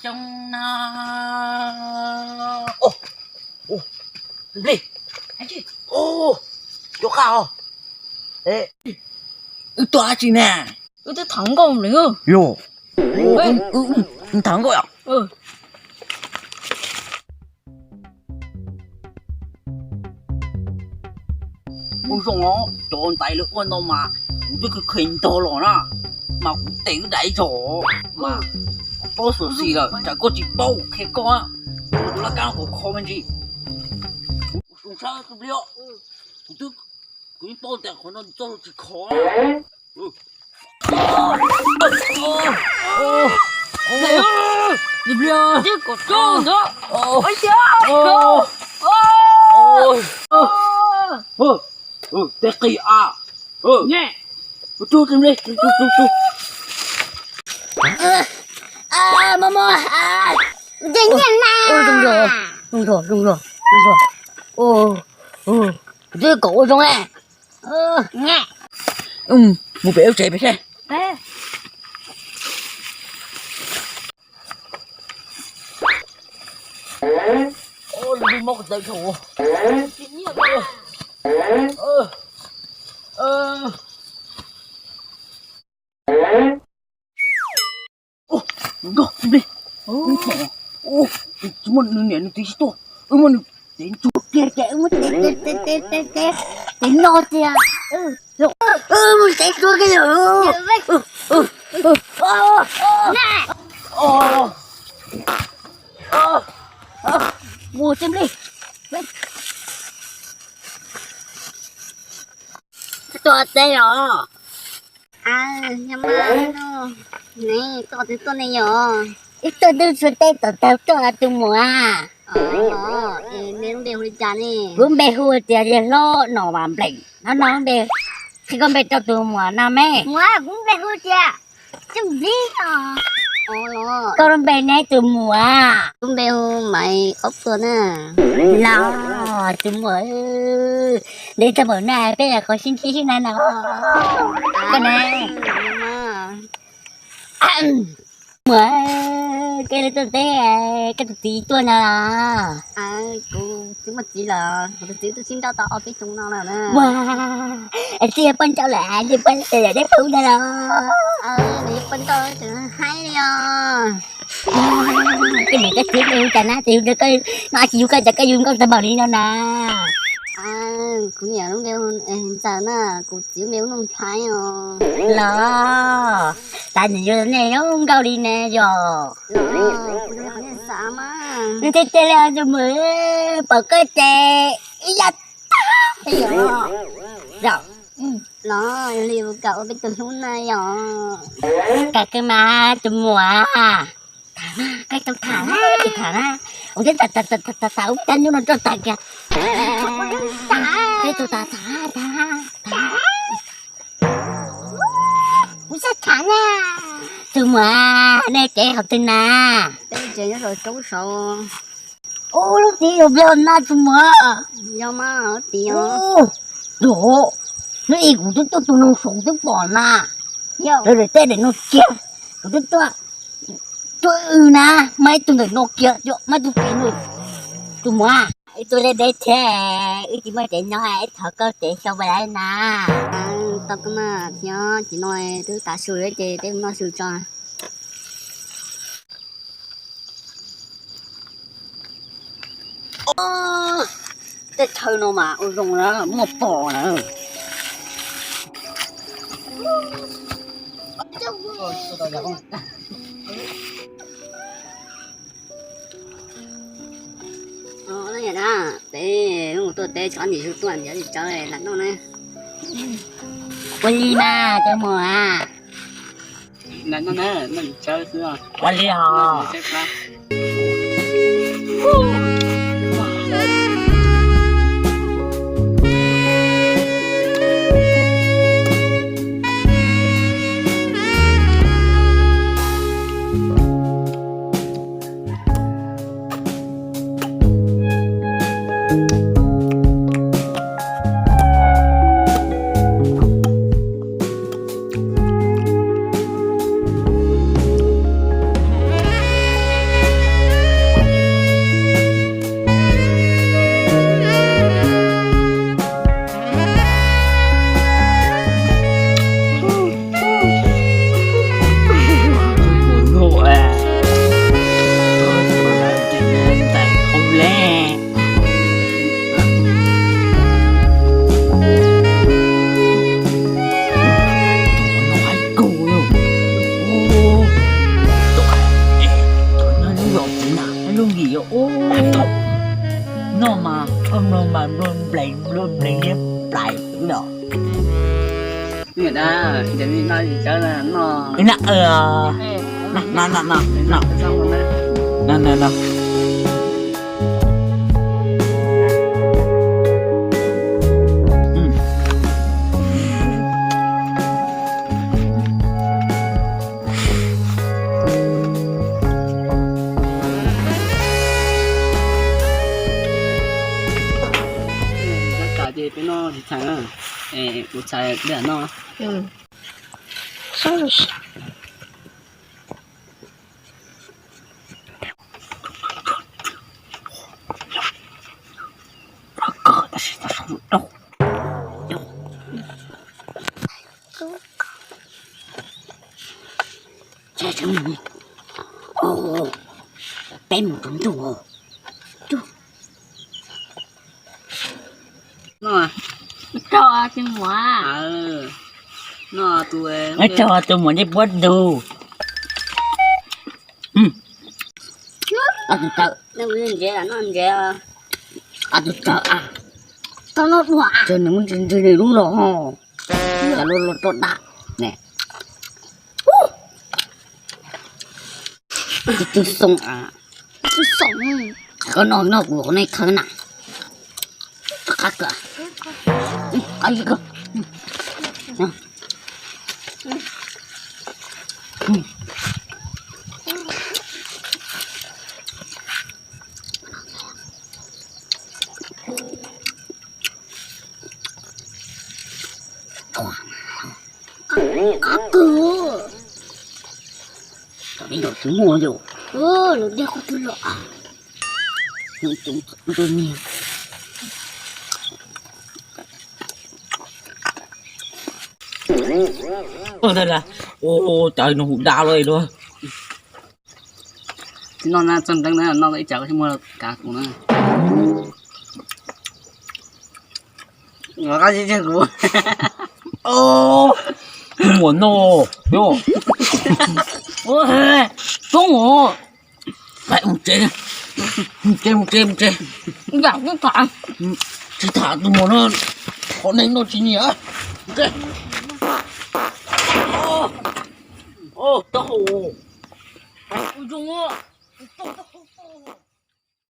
Coob na. Ub, ub, Nplig, ub, cov qab os. Wb tuaj dab tsi ne? Wb twb tham nkauj lawm. Yog, tham nkauj yom. Ua zoo os, cov ntaiv lawv ua no mas kuv twb kheev kheev ntog los na, mas kuv tes wb dam ib zaug mas kuv paub xyuam xim lawm, tsam koj tsis paub qhia koj, kuv laj kab no kuv kho me ntsis. Kuv sab tus Nplig os, kuv twb, kuv yeej paub tias qhov no txoj hlua tsis khov. Tej qis a. Tus tus tus tus. Zoo zoo zoo zoo zoo. Twb kom ua zoo. Mus pem lub tsev pem seb. Mob kuv tawv dhau. Nkauj Nplig, tsis muaj nws niam nws txiv tsis tuaj, wb muab nws tev ntsuag kiag ces wb muab tev, tev, tev, tev, tev no tiag. Wb muab tev tuag kiag. Mus txiv Nplig. Tuaj teb os. Yog mas, neb tuaj twb tuaj ne yom. Ib tuaj twb tsuas teb tom taug tuaj tus muam. Es neb lub npe hu li cas ne? Lub npe hu tias Liag Hlob Nom Vam Npleem no no lub npe. Qhia koj npe rau tus muam no me. Muam, kuv npe hu tias Txuj Ntxib os. Koj lub npe ne tus muam? Lub npe hu Maiv Ob Tuag na. Los tus muam, ntev tag npaum na peb lam qhov sib ntsib sib na no. Koj na. Muam, koj li tuaj teb, koj tus txiv tuaj no los? Kuv tsis muaj txiv lawm, kuv tus txiv twb sib nrauj tau ob peb xyoos no lawm na. Ua, txiv yog poj nrauj lawm, txiv poj nrauj lawm deb pub no los? Nws yog poj nrauj tseem haib li os. Koj niam koj txiv hu cas na, txiv hu rau koj no, tsis yug koj cas koj yug nkauj tag npaum li no na. Kuv niam lub npe hu Ntxawm na, kuv txiv lub npe hu Nuj Nplhaib os. Los, tas nws yog nej zoo nkauj li ne yog. Nws tiag tiag li tus muam, pom koj ces ib yam tag li os. Los, yog li kam ua peb tus hlub na yog. Kam kawg mas tus muam. Tham mas, koj tau tham na, tsis tham na. Ua thiab tham tham tham tham ub cab nyuj no roj tag kiag. Koj tau tham tham tham. Kuv xav tham na. Tus muam, nej tsev hauv twg na? Peb tsev nyob saum roob saud. Ub, lub txiv yog Npliag na tus muam. Yog mas, lub txiv yog. Yog, hnub ib kuv twb tuaj tus noog saud twb pom na. Yog. Lawv daim teb daim no kiag, kuv twb tuaj, tuaj wb na, muaj ib tug ntawm no kiag, muaj ib tug pem no. Tus muam, ib tug deb deb thiab, wb tsis muaj tsev nyob, wb thov koj tsev xyov puas laib na. Tau koj mas, thiab tsis no twb tav su ces peb mus noj su tso. Tej chaw no mas ua zoo na, muaj pom na. Peb tuaj teb tsob nim su tuaj ntiav li tsawv lam noj na. Ua li mas cov muam. Ua li os. Nplua mas nplua nplees nplua nplees liab plais xwb os. Niam dab, ces nej noj tsis tsawg no. No, no, no, no, no, no, no. Ces peb noj tsis txhais, kuv txhais peb noj. Peb mus rau ntuj. Raug tus muam, raug tus muam ncej puab ntug. Tus tawm, tus tawm, tus tawm, nws muab ntsws ntsws nws lub los ho, cas luaj luaj roj dam ne. Tus xoo, koj noj noj kuv qhov nej khawb na. Qab kawg. Qab kawg. Tam ib nram tsis muaj yom. Lawv dej qhov twg los? Ua cas no hu dab luaj luaj. Tsis noj na, txog nteeb na, noj ib tsam koj tsis muaj kav kuv na. Qab zib tseg kuv. Tus muam no, yog, toob os. Mus tsev, mus tsev, mus tsev, mus tsev. Yam tsis tham, tsis tham tus muam no, qhov neeg no tsis nyiam. Mus tsev. Taub hau, zoo, taub hau.